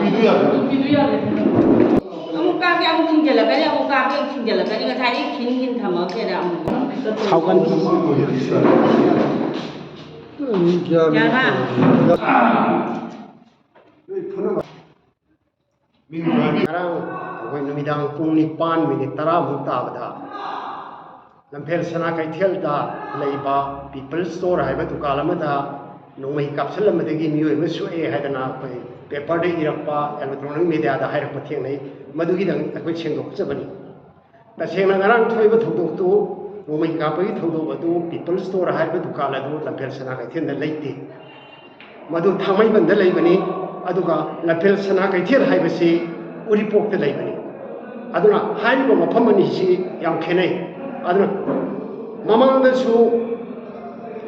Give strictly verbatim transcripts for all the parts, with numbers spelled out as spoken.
ꯅꯨꯄꯤꯗꯨ ꯌꯥꯗꯦ꯫ ꯑꯃꯨꯛ ꯀꯥꯞꯀꯦ, ꯑꯃꯨꯛ ꯊꯤꯡꯖꯤꯜꯂꯛꯀꯅꯤ, ꯑꯃꯨꯛ ꯀꯥꯞꯀꯦ, ꯑꯃꯨꯛ ꯊꯤꯡꯖꯤꯜꯂꯛꯀꯅꯤ꯫ ꯉꯁꯥꯏꯗꯒꯤ ꯈꯤꯟ ꯈꯤꯟ ꯊꯝꯃꯕꯅꯤꯅ ꯑꯃꯨꯛ ꯁꯥꯎꯒꯟ꯫ ꯒ꯭ꯌꯥꯟ ꯒ꯭ꯌꯥꯟ ꯃꯥ꯫ ꯇꯥꯗꯦ꯫ ꯉꯔꯥꯡ ꯑꯩꯈꯣꯏ ꯅꯨꯃꯤꯗꯥꯡ ꯄꯨꯡ ꯅꯤꯄꯥꯟ ꯃꯤꯅꯤꯠ ꯇꯔꯥꯃꯨꯛ ꯇꯥꯕꯗ ꯂꯝꯐꯦꯜ ꯁꯅꯥ ꯀꯩꯊꯦꯜꯗ ꯂꯩꯕ ꯄꯤꯄꯜ ꯁ꯭ꯇꯣꯔ ꯍꯥꯏꯕ ꯗꯨꯀꯥꯟ ꯑꯃꯗ ꯅꯣꯡꯃꯩ ꯀꯥꯞꯁꯤꯜꯂꯝꯕꯗꯒꯤ ꯃꯤꯑꯣꯏ ꯑꯃ ꯁꯣꯛꯑꯦ ꯍꯥꯏꯗꯅ ꯑꯩꯈꯣꯏ ꯄꯦꯄꯔꯗ ꯏꯔꯛꯄ, ꯏꯂꯦꯛꯇ꯭ꯔꯣꯅꯤꯛ ꯃꯦꯗꯤꯌꯥꯗ ꯍꯥꯏꯔꯛꯄ ꯊꯦꯡꯅꯩ꯫ ꯃꯗꯨꯒꯤꯗꯪ ꯑꯩꯈꯣꯏ ꯁꯦꯡꯗꯣꯛꯆꯕꯅꯤ꯫ ꯇꯁꯦꯡꯅ ꯉꯔꯥꯡ ꯊꯣꯛꯏꯕ ꯊꯧꯗꯣꯛꯇꯨ, ꯅꯣꯡꯃꯩ ꯀꯥꯞꯄꯒꯤ ꯊꯧꯗꯣꯛ ꯑꯗꯨ ꯄꯤꯄꯜ ꯁ꯭ꯇꯣꯔ ꯍꯥꯏꯔꯤꯕ ꯗꯨꯀꯥꯟ ꯑꯗꯨ ꯂꯝꯐꯦꯜ ꯁꯅꯥ ꯀꯩꯊꯦꯜꯗ ꯂꯩꯇꯦ꯫ ꯃꯗꯨ ꯊꯥꯡꯃꯩꯕꯟꯗ ꯂꯩꯕꯅꯤ꯫ ꯑꯗꯨꯒ ꯂꯝꯐꯦꯜ ꯁꯅꯥ ꯀꯩꯊꯦꯜ ꯍꯥꯏꯕꯁꯤ ꯎꯔꯤꯄꯣꯛꯇ ꯂꯩꯕꯅꯤ꯫ ꯑꯗꯨꯅ ꯍꯥꯏꯔꯤꯕ ꯃꯐꯝ ꯑꯅꯤꯁꯤ ꯌꯥꯝ ꯈꯦꯠꯅꯩ꯫ ꯑꯗꯨꯅ ꯃꯃꯥꯡꯗꯁꯨ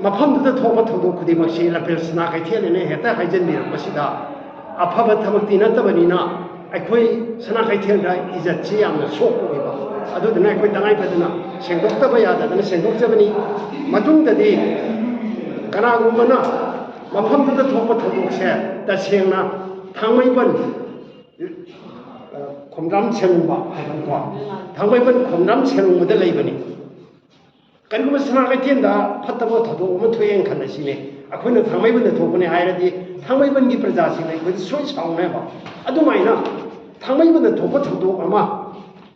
ꯃꯐꯝꯗꯨꯗ ꯊꯣꯛꯄ ꯊꯧꯗꯣꯛ ꯈꯨꯗꯤꯡꯃꯛꯁꯤ ꯂꯝꯐꯦꯜ ꯁꯅꯥ ꯀꯩꯊꯦꯜ ꯑꯅ ꯍꯦꯛꯇ ꯍꯥꯏꯖꯤꯟꯕꯤꯔꯛꯄꯁꯤꯗ ꯑꯐꯕ ꯊꯕꯛꯇꯤ ꯅꯠꯇꯕꯅꯤꯅ ꯑꯩꯈꯣꯏ ꯁꯅꯥ ꯀꯩꯊꯦꯜꯗ ꯏꯖꯠꯁꯤ ꯌꯥꯝꯅ ꯁꯣꯛꯄ ꯑꯣꯏꯕ꯫ ꯑꯗꯨꯗꯨꯅ ꯑꯩꯈꯣꯏ ꯇꯉꯥꯏ ꯐꯗꯅ ꯁꯦꯡꯗꯣꯛꯇꯕ ꯌꯥꯗꯗꯅ ꯁꯦꯡꯗꯣꯛꯆꯕꯅꯤ꯫ ꯃꯇꯨꯡꯗꯗꯤ ꯀꯅꯥꯒꯨꯝꯕꯅ ꯃꯐꯝꯗꯨꯗ ꯊꯣꯛꯄ ꯊꯧꯗꯣꯛꯁꯦ ꯇꯁꯦꯡꯅ ꯊꯥꯡꯃꯩꯕꯟ, ꯑ, ꯈꯣꯝꯗ꯭ꯔꯥꯝ ꯁꯦꯂꯨꯡꯕ ꯍꯥꯏꯕꯀꯣ, ꯊꯥꯡꯃꯩꯕꯟ ꯈꯣꯝꯗ꯭ꯔꯥꯝ ꯁꯦꯂꯨꯡꯕꯗ ꯂꯩꯕꯅꯤ꯫ ꯀꯔꯤꯒꯨꯝꯕ ꯁꯅꯥ ꯀꯩꯊꯦꯜꯗ ꯐꯠꯇꯕ ꯊꯧꯗꯣꯛ ꯑꯃ ꯊꯣꯛꯑꯦꯅ ꯈꯜꯂꯁꯤꯅꯦ, ꯑꯩꯈꯣꯏꯅ ꯊꯥꯡꯃꯩꯕꯟꯗ ꯊꯣꯛꯄꯅꯦ ꯍꯥꯏꯔꯗꯤ ꯊꯥꯡꯃꯩꯕꯟꯒꯤ ꯄ꯭ꯔꯖꯥꯁꯤꯡꯅ ꯑꯩꯈꯣꯏꯗ ꯁꯣꯏ ꯁꯥꯎꯅꯦꯕ꯫ ꯑꯗꯨꯃꯥꯏꯅ ꯊꯥꯡꯃꯩꯕꯟꯗ ꯊꯣꯛꯄ ꯊꯧꯗꯣꯛ ꯑꯃ,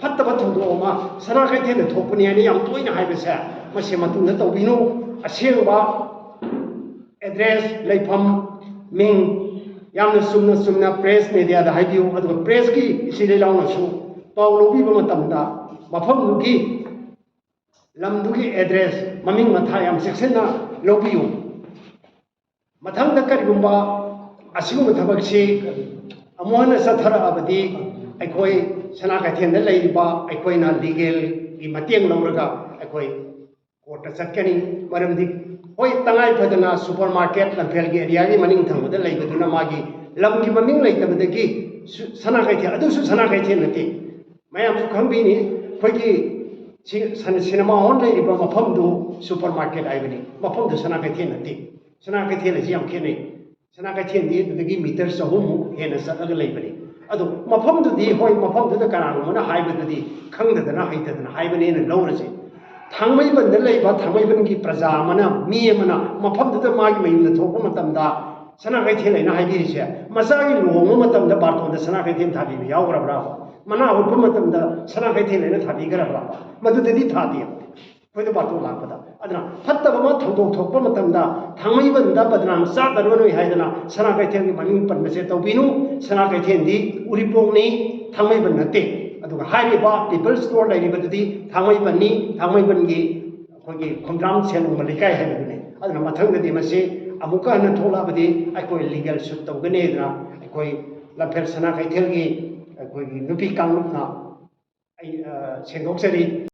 ꯐꯠꯇꯕ ꯊꯧꯗꯣꯛ ꯑꯃ ꯁꯅꯥ ꯀꯩꯊꯦꯜꯗ ꯊꯣꯛꯄꯅꯤ ꯍꯥꯏꯅ ꯌꯥꯝ ꯇꯣꯏꯅ ꯍꯥꯏꯕꯁꯦ, ꯃꯁꯤ ꯃꯇꯨꯡꯗ ꯇꯧꯕꯤꯅꯨ꯫ ꯑꯁꯦꯡꯕ ꯑꯦꯗ꯭ꯔꯦꯁ, ꯂꯩꯐꯝ, ꯃꯤꯡ ꯌꯥꯝꯅ ꯆꯨꯝꯅ ꯆꯨꯝꯅ ꯄ꯭ꯔꯦꯁ ꯃꯦꯗꯤꯌꯥꯗ ꯍꯥꯏꯕꯤꯌꯨ꯫ ꯑꯗꯨꯒ ꯄ꯭ꯔꯦꯁꯀꯤ ꯏꯆꯤꯜ ꯏꯅꯥꯎꯅꯁꯨ ꯄꯥꯎ ꯂꯧꯕꯤꯕ ꯃꯇꯝꯗ ꯃꯐꯝꯗꯨꯒꯤ, ꯂꯝꯗꯨꯒꯤ ꯑꯦꯗ꯭ꯔꯦꯁ, ꯃꯃꯤꯡ ꯃꯊꯥ ꯌꯥꯝ ꯆꯦꯛꯁꯤꯟꯅ ꯂꯧꯕꯤꯌꯨ꯫ ꯃꯊꯪꯗ ꯀꯔꯤꯒꯨꯝꯕ ꯑꯁꯤꯒꯨꯝꯕ ꯊꯕꯛꯁꯤ ꯑꯃꯨꯛ ꯍꯟꯅ ꯆꯠꯊꯔꯛꯑꯕꯗꯤ ꯑꯩꯈꯣꯏ ꯁꯅꯥ ꯀꯩꯊꯦꯜꯗ ꯂꯩꯔꯤꯕ ꯑꯩꯈꯣꯏꯅ ꯂꯤꯒꯦꯜꯒꯤ ꯃꯇꯦꯡ ꯂꯧꯔꯒ ꯑꯩꯈꯣꯏ ꯀꯣꯔꯠꯇ ꯆꯠꯀꯅꯤ꯫ ꯃꯔꯝꯗꯤ, ꯍꯣꯏ, ꯇꯉꯥꯏ ꯐꯗꯅ ꯁꯨꯄꯔ ꯃꯥꯔꯀꯦꯠ ꯂꯝꯐꯦꯜꯒꯤ ꯑꯦꯔꯤꯌꯥꯒꯤ ꯃꯅꯤꯡ ꯊꯪꯕꯗ ꯂꯩꯕꯗꯨꯅ ꯃꯥꯒꯤ ꯂꯝꯒꯤ ꯃꯃꯤꯡ ꯂꯩꯇꯕꯗꯒꯤ ꯁꯨ-, ꯁꯅꯥ ꯀꯩꯊꯦꯜ, ꯑꯗꯨꯁꯨ ꯁꯅꯥ ꯀꯩꯊꯦꯜ ꯅꯠꯇꯦ꯫ ꯃꯌꯥꯝꯁꯨ ꯈꯪꯕꯤꯅꯤ, ꯑꯩꯈꯣꯏꯒꯤ ꯁꯤ-, ꯁꯟ-, ꯁꯤꯅꯦꯃꯥ ꯍꯣꯜ ꯂꯩꯔꯤꯕ ꯃꯐꯝꯗꯨ ꯁꯨꯄꯔ ꯃꯥꯔꯀꯦꯠ ꯍꯥꯏꯕꯅꯤ, ꯃꯐꯝꯗꯨ ꯁꯅꯥ ꯀꯩꯊꯦꯜ ꯅꯠꯇꯦ꯫ ꯁꯅꯥ ꯀꯩꯊꯦꯜ ꯑꯁꯤ ꯌꯥꯝ ꯈꯦꯠꯅꯩ꯫ ꯁꯅꯥ ꯀꯩꯊꯦꯜꯗꯤ ꯑꯗꯨꯗꯒꯤ ꯃꯤꯇꯔ ꯆꯍꯨꯝꯃꯨꯛ ꯍꯦꯟꯅ ꯆꯠꯂꯒ ꯂꯩꯕꯅꯤ꯫ ꯑꯗꯣ ꯃꯐꯝꯗꯨꯗꯤ, ꯍꯣꯏ, ꯃꯐꯝꯗꯨꯗ ꯀꯅꯥꯒꯨꯝꯕꯅ ꯍꯥꯏꯕꯗꯨꯗꯤ ꯈꯪꯗꯗꯅ ꯍꯩꯇꯗꯅ ꯍꯥꯏꯕꯅꯦꯅ ꯂꯧꯔꯁꯦ꯫ ꯊꯥꯡꯃꯩꯕꯟꯗ ꯂꯩꯕ ꯊꯥꯡꯃꯩꯕꯟꯒꯤ ꯄ꯭ꯔꯖꯥ ꯑꯃꯅ, ꯃꯤ ꯑꯃꯅ ꯃꯐꯝꯗꯨꯗ ꯃꯥꯒꯤ ꯃꯌꯨꯝꯗ ꯊꯣꯛꯄ ꯃꯇꯝꯗ ꯁꯅꯥ ꯀꯩꯊꯦꯜ ꯍꯥꯏꯅ ꯍꯥꯏꯕꯤꯔꯤꯁꯦ, ꯃꯆꯥꯒꯤ ꯂꯨꯍꯣꯡꯕ ꯃꯇꯝꯗ ꯕꯥꯔꯇꯣꯟꯗ ꯁꯅꯥ ꯀꯩꯊꯦꯜ ꯊꯥꯕꯤꯕ ꯌꯥꯎꯈ꯭ꯔꯕ꯭ꯔꯥꯕ? ꯃꯅꯥ ꯍꯨꯠꯄ ꯃꯇꯝꯗ ꯁꯅꯥ ꯀꯩꯊꯦꯜ ꯍꯥꯏꯅ ꯊꯥꯕꯤꯈ꯭ꯔꯕ꯭ꯔꯥꯕ? ꯃꯗꯨꯗꯗꯤ ꯊꯥꯗꯦ꯫ ꯑꯩꯈꯣꯏꯗ ꯕꯥꯔꯇꯣꯟ ꯂꯥꯛꯄꯗ꯫ ꯑꯗꯨꯅ ꯐꯠꯇꯕ ꯑꯃ ꯊꯧꯗꯣꯛ ꯊꯣꯛꯄ ꯃꯇꯝꯗ ꯊꯥꯡꯃꯩꯕꯟꯗ ꯕꯗꯅꯥꯝ ꯆꯥꯗꯅꯕꯅꯤ ꯍꯥꯏꯗꯅ ꯁꯅꯥ ꯀꯩꯊꯦꯜꯒꯤ ꯃꯃꯤꯡ ꯄꯟꯕꯁꯦ ꯇꯧꯕꯤꯅꯨ꯫ ꯁꯅꯥ ꯀꯩꯊꯦꯜꯗꯤ ꯎꯔꯤꯄꯣꯛꯅꯤ, ꯊꯥꯡꯃꯩꯕꯟ ꯅꯠꯇꯦ꯫ ꯑꯗꯨꯒ ꯍꯥꯏꯔꯤꯕ ꯄꯤꯄꯜ ꯁ꯭ꯇꯣꯔ ꯂꯩꯔꯤꯕꯗꯨꯗꯤ ꯊꯥꯡꯃꯩꯕꯟꯅꯤ, ꯊꯥꯡꯃꯩꯕꯟꯒꯤ ꯑꯩꯈꯣꯏꯒꯤ ꯈꯣꯝꯗ꯭ꯔꯥꯝ ꯁꯦꯟ ꯅꯣꯡꯕ ꯂꯩꯀꯥꯏ ꯍꯥꯏꯕꯗꯨꯅꯤ꯫ ꯑꯗꯨꯅ ꯃꯊꯪꯗꯗꯤ ꯃꯁꯤ ꯑꯃꯨꯛꯀ ꯍꯟꯅ ꯊꯣꯛꯂꯛꯑꯕꯗꯤ ꯑꯩꯈꯣꯏ ꯂꯤꯒꯦꯜ ꯁꯨꯠ ꯇꯧꯒꯅꯤ ꯍꯥꯏꯗꯅ ꯑꯩꯈꯣꯏ ꯂꯝꯐꯦꯜ ꯁꯅꯥ ꯀꯩꯊꯦꯜꯒꯤ ꯑꯩꯈꯣꯏꯒꯤ ꯅꯨꯄꯤ ꯀꯥꯡꯂꯨꯞꯅ ꯑꯩ, ꯑ, ꯁꯦꯡꯗꯣꯛꯆꯔꯤ꯫